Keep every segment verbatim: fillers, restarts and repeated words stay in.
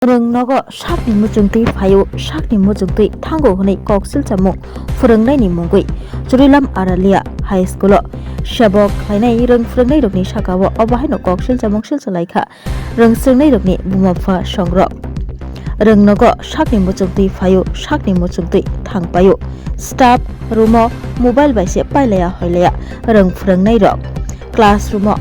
Rwng nogo sakni muchungtwi phaio, sakni muchungtwi thango hwnwi kok silchamung phwrwngnaini mungwi Churilam Aralia High School-o sebok khlainai rwng phwrwngnairokni saka-o obo haino kok silchamung silchalaikha rwng swrwngnairokni buma bupha songrok. Rwng nogo sakni muchungtwi phaio, sakni muchungtwi thangpaio, staff room-o mobile bai se pailaya hoilaya rwng phwrwngnairok. Classroom-o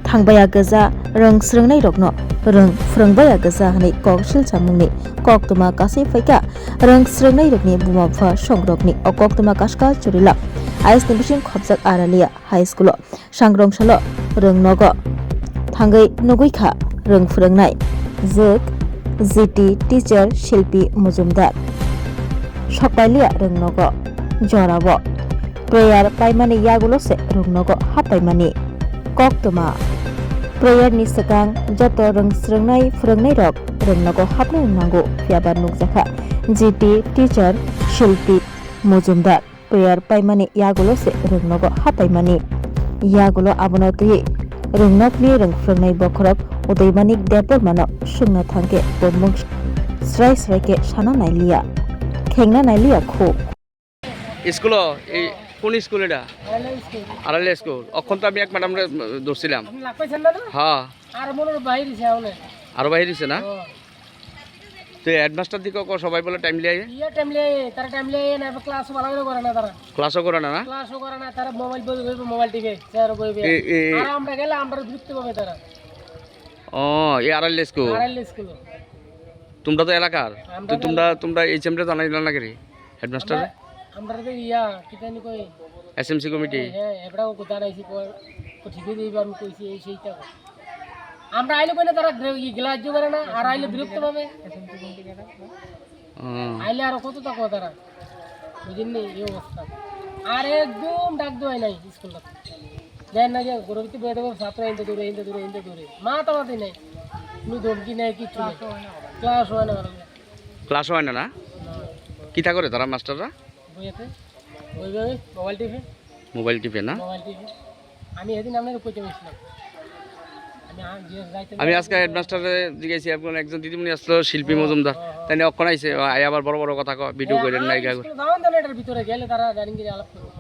thangbaya gwja, rwng swrwngnairokno rwng phwrwngbaya gwja hwnwi kok silchamungni koktwma kasui phaikha rwng swrwngnairokni buma bupha songrokni. O koktwma kaska Churilam I S ni bising khopjak Aralia High School-o sangrong salo rwng nogo thangwi nugwi kha rwng phwrwngnai jwk G T teacher Shilpi Mujumdar. Sokpailiya rwng nogo jorao prayer paimani yagulo se rwng nogo hapaimani koktwma. Prayer ni swkang joto rwng swrwngnai phwrwngnairok rwng nogo hapnai nango, phiyaba nukjakha G T teacher Shilpi Mujumdar. Prayer paimani yagulo se rwng nogo hapaimani yagulo abono twiwi rwng nokni rwng phwrwngnai bokhorok Udoimanik Debbarmano swngna thangkhe bo mung srai srai khe sana nailiya, khengna nailiya khu. স্কুলো এই কোন স্কুল এটা? আড়ালে স্কুল। আড়ালে স্কুল। অখন তো আমি এক ম্যাডামরে ধরছিলাম। আপনি লাখ পাইছেন না তো? হ্যাঁ। আর মনে হয় বাইরে সে অনেক। আরো বাইরে হইছে না? ও। তো হেডমাস্টার দিকে কো সবাই বলে টাইমলি আইয়ে? ইয়ে টাইমলি আইয়ে, তারা টাইমলি আইয়ে না, এবার ক্লাসও ভালো করে করে না তারা। ক্লাসও করে না, না? ক্লাসও করে না, তারা মোবাইল বই বই মোবাইল টিপে, স্যার বই বই। এ, এ, এ। আর আমরা গেলে আমরা বিরক্ত পাবে তারা। ও, এই আড়াইল স্কুল। আড়াইল স্কুল। তোমরা তো এলাকার। আমরা তো তো তোমরা, এলাকার। তোমরা এইচ এম রে জানাইলা না কেরে? হেডমাস্টার? আমরা, আমরা তো ইয়া, কি জানি কই? S M C committee? হ্যাঁ, হ্যাঁ, এবারও কথা নাইছি, কই, কই ঠিকই দিবা, আমি কইছি, এই সেইটা। আমরা আইলে কই না, তারা গ্রে-, ই গ্লাস জোগাড় না, আর আইলে বিরক্ত পাবে। হুম। আইলে আর কত তা কথা তারা? বুঝেননি? এই অবস্থা। আর একদম ডাক দেওয়াই নাই স্কুল। দেন না যে গরবিতে বইতে বইতে ছাত্র এনতে দূরে, এনতে দূরে, এনতে দূরে। মা তো মাতি নাই। কোনো ধমকি নাই, কিচ্ছু নাই। ক্লাস হয় না, ওরা। ক্লাস হয় না, না? না। কিতা করে তারা মাস্টাররা? বইতে? ওইভাবে মোবাইল টিপে। মোবাইল টিপে না? মোবাইল টিপে। আমি এদিন আপনার কইতে গেছিলাম। আমি আ-, যে যাইতে আমি আজকে হেডমাস্টাররে জিজ্ঞাসি, একজন, একজন দিদিমণি আসলো, শিল্পী হ্যাঁ, মজুমদার। হ্যাঁ, হ্যাঁ। তাই নিয়ে অখন আইছে, আ-, আই আবার বড় বড় কথা কয়, ভিডিও হ্যাঁ, করে আর নাই গায়। স্কুলে যাওয়ান দেন এটার ভিতরে গেলে তারা জানেন কি আলাপ করবে।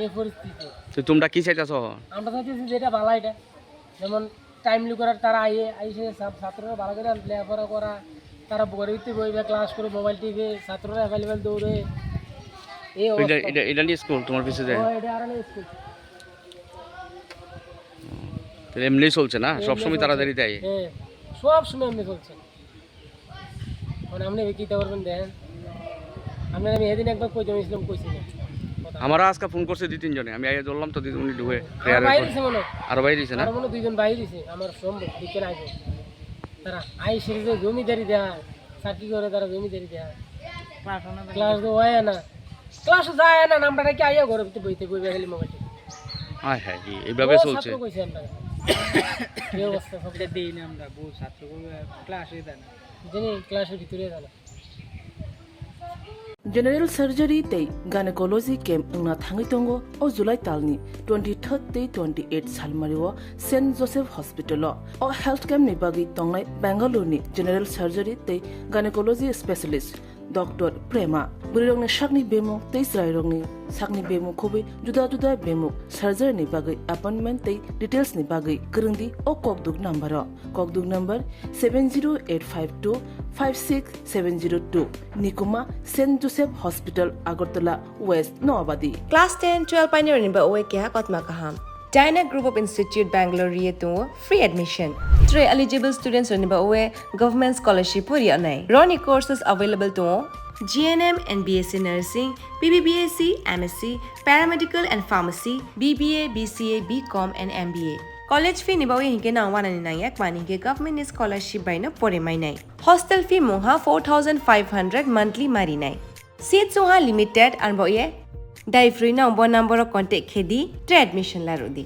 এই পরিস্থিতি। তো তোমরা কি চাইতাছো? আমরা চাইতেছি যেটা ভালো এটা। যেমন টাইমলি করার, তারা আইয়ে, আইসে ছাত্ররা ভালো করে লেখাপড়া করা, তারা ঘরে ভিতরে বইবে, ক্লাস করে, মোবাইল টিপে, ছাত্ররা অ্যাভেলেবল দৌড়ে। এই এটা, অবস্থা। এটা, এটা নিয়ে স্কুল তোমার পিছে যায়? ও, এটা আর স্কুল। তাহলে এমনি চলছে না? এমনি সবসময় চলছে। তাড়াতাড়ি দেয়? হ্যাঁ, সব সময় এমনি চলছে। মানে আপনি কি করবেন দেখেন, আপনি আমি সেদিন একবার কই জমেছিলাম, কইছি না। কথা। আমারও আজকে ফোন করছে দুই তিনজনে, আমি আইয়া ধরলাম তো দুইজনে ঢুকে আর প্রেয়ারের বাইরে পর। হইছে মনে হয়। আর বাইরে হইছে না? আর মনে হয় দুইজন বাইরে হইছে, আমার সম্ভব দিকে আইছে। তারা আইসে যে জমিদারি দেয়, চাকরি করে তারা জমিদারি দেয়। ক্লাস হয় না, ক্লাস তো হয় না, ক্লাসও যায় না, নাম্বারটা কি আইয়া ঘরে ভিতরে বইতে বইবে খালি মোবাইল টিপে। হায় হায়, এই, এইভাবে ও চলছে। ছাত্র কইছে আমরা। এই অবস্থা সব। এটা দেই না আমরা, বহু ছাত্র কইবে ক্লাসে যায় না। যিনি ক্লাসের ভিতরে যায় না। General surgery tei gynecology camp wngna thangwi tongo o July talni twenty-third tei twenty-eight salmario Saint Joseph Hospital-o. O health camp ni bagwi tongnai Bangalore ni general surgery tei gynecology specialist Doctor Prema. Bwrwirokni sakni bemuk tei chwrairokni sakni bemuk khobwi juda juda bemuk surgery ni bagwi appointment tei details ni bagwi kwrwngdi o kokduk number-o. Kokduk number seven zero eight five two five six seven zero two, Nikuma, Saint Joseph Hospital, Agartala West, Noabadi. Class ten, twelve painirokni bagwi keha kotma kaham. Dyna Group of Institute, Bangalore ri tongo, free admission. Tre eligible students rokni bagwi government scholarship bo ri anai. Roni courses available tongo, G N M and B S C nursing, B B B S C, M S C, paramedical and pharmacy, B B A, B C A, B Com and M B A. College fee ni bagwi hinkhe nang wanani nangya, mani hinkhe government ni scholarship bai no pore mainai. Hostel fee mungha four thousand five hundred monthly marinai. Seat sungha limited, ang bo ye dai free no bo number o contact khedi, tre admission larudi.